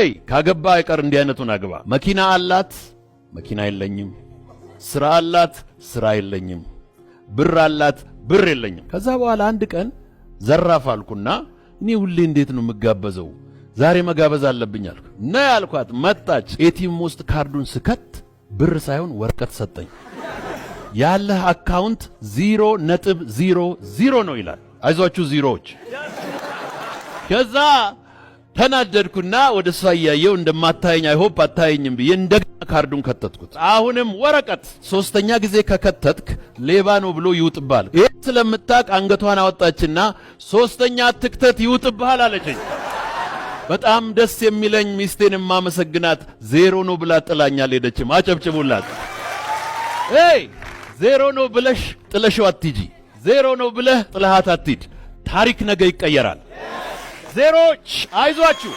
Hey፣ ካገባ አይቀር እንዲህ አይነቱን አግባ። መኪና አላት፣ መኪና የለኝም። ስራ አላት፣ ስራ የለኝም። ብር አላት፣ ብር የለኝም። ከዛ በኋላ አንድ ቀን ዘራፍ አልኩና እኔ ሁሌ እንዴት ነው የምጋበዘው? ዛሬ መጋበዝ አለብኝ አልኩ። ነይ አልኳት፣ መጣች። ATM ውስጥ ካርዱን ስከት ብር ሳይሆን ወረቀት ሰጠኝ። ያለህ account 0.00 ነው ይላል። አይዟችሁ ዚሮዎች። ከዛ ተናደድኩና ወደ እሷ እያየው እንደማታየኝ፣ I hope አታየኝም ብዬ እንደገና ካርዱን ከተትኩት። አሁንም ወረቀት። ሶስተኛ ጊዜ ከከተትክ ሌባ ነው ብሎ ይውጥብሃል። ይህ ስለምታቅ አንገቷን አወጣችና ሶስተኛ ትክተት ይውጥብሃል አለችኝ። በጣም ደስ የሚለኝ፣ ሚስቴን የማመሰግናት፣ ዜሮ ነው ብላ ጥላኝ አልሄደችም። አጨብጭቡላት። Hey፣ ዜሮ ነው ብለሽ ጥለሽው አትሂጂ። ዜሮ ነው ብለህ ጥለሃት አትሂድ። ታሪክ ነገ ይቀየራል። ዜሮች አይዟችሁ።